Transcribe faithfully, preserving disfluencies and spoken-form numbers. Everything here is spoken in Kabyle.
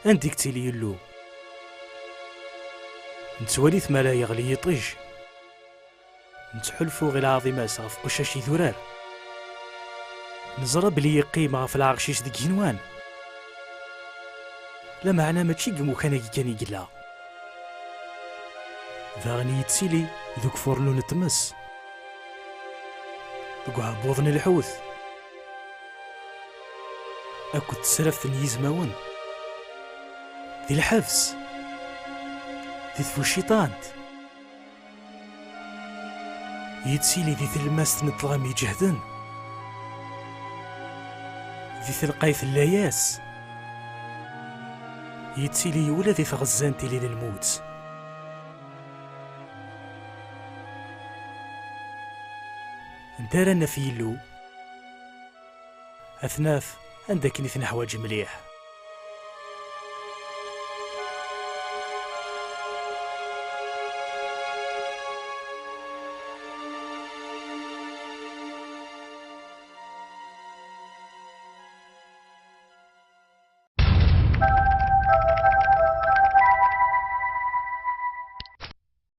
Anda i yettili Yillu? Nettwali-t mi ara yeɣli yiṭij. Nettḥulfu i lɛaḍima-s ɣef uqeccac idurar. Neẓra belli yeqqim ɣef lɛerc-is deg igenwan. Lameɛna mačči deg imukan-agi kan i yella. Daɣen yettili deg ufurnu n tmes, deg uɛebbuḍ n lḥut, akked tesraft n yizmawen, di lḥebs, di tbuciṭant, yettili di tlemmast n ṭṭlam iǧehden, di telqayt n layas, yettili ula di tɣezzant ilin lmut. Anda ara naf Yillu? Ad t-naf anda akken i t-neḥwaǧ mliḥ.